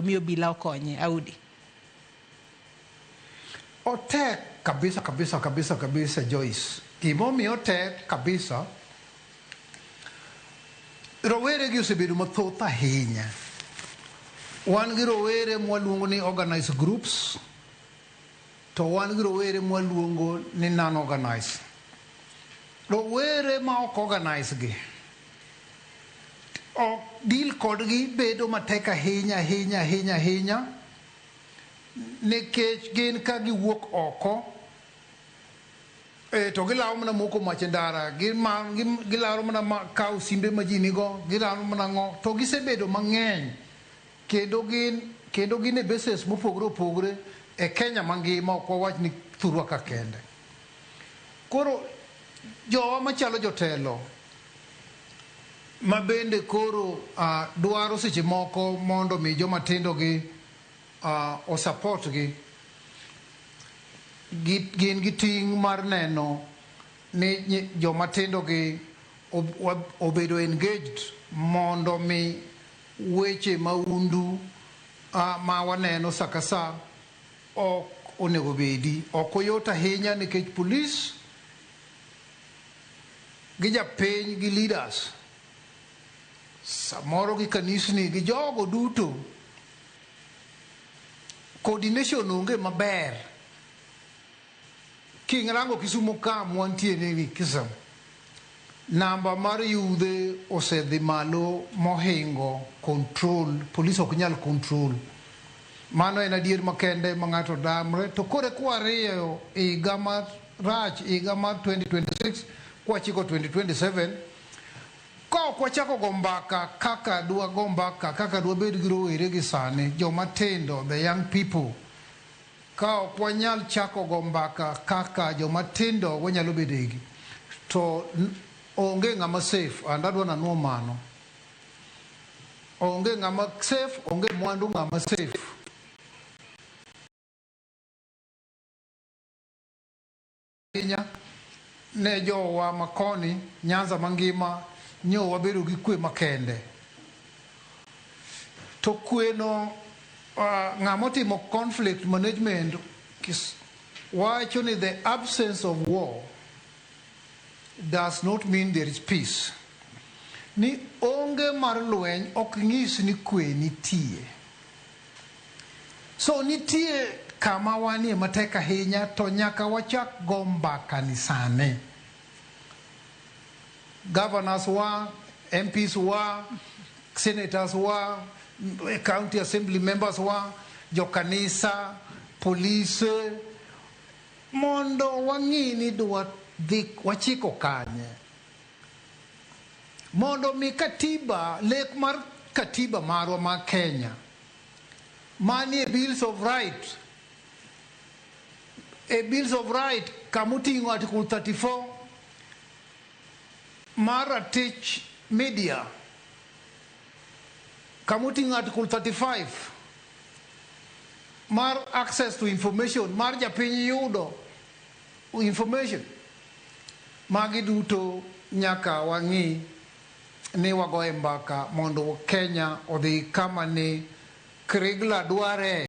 mi obila okonye Audi. Otek kabisa kabisa kabisa kabisa, Joyce. Gimomiyo otek kabisa, rowere gi osebedo mathoth ahinya. Wan gi rowere mwaluongo ni organized groups, to wan gi rowere mwaluongo ni non organized. Rowere ma ok organized gi, ok deal kodgi bedo matek ahinya ahinya ahinya ahinya, nikech gin ka giwuok oko to gilaro mana moko mach e ndara, gilaro mana kawo simbe ma ji nigo, gilaro mana ng'o, to gisebedo mang'eny kendo gin e bases mopogore opogore e Kenya mangima, ok wawach ni thurwa ka kende. Koro jowa machalo jotelo ma bende koro dwaro seche moko mondo mi joma tindo gi osupport gi, gin gi ting' mar neno ni joma tindo gi obedo engaged mondo mi weche maundu ma waneno sa ka sa ok onego bedi. Ok oyot ahinya nikech police gi japiny gi leaders samoro gi kanisni gi jogo duto, coordination onge maber. King'rango Kisumu ka mwantie ni Kisumu, namba mar yudhe osedhi malo mohingo control, police ok nyal control. Mano en adier makende ma ng'ato damre. To koro kwariyo higa marach, higa mar 2026 kwachiko 2027, ka ok wachako go mbaka kaka dwa go mbaka, kaka dwa bed gi rowere gi sani, joma tindo, the young people, ka ok wanyal chako go mbaka kaka joma tindo wanyalo bedegi, to onge ng'ama safe. And adwa nanuo mano, onge ng'ama safe, onge mwandu ng'ama safe ahinya ne jowa makoni Nyanza mangima. Nyo wabedo gi kwe makende, to kweno ng'ama otimo conflict management wacho ni the absence of war does not mean there is peace, ni onge mar lweny ok nyis ni kwe nitie. So nitie kama wanie matek ahinya, to nyaka wachak go mbaka ni sani. Governors wa, MPs wa, senators wa, county assembly members wa, jokanisa, polise, mondo wang'i ni dwa dhi wachiko kanye. Mondo mi katiba, lek mar katiba marwa ma Kenya, manie Bills of Right, e Bills of Right kamoting'o Article 34 mar ratich media, kamoting'o Article 35 mar access to information mar japiny yudo information, magi duto nyaka wang'i ni wagoye mbaka mondo Kenya odhi kama ni Kriegler dware.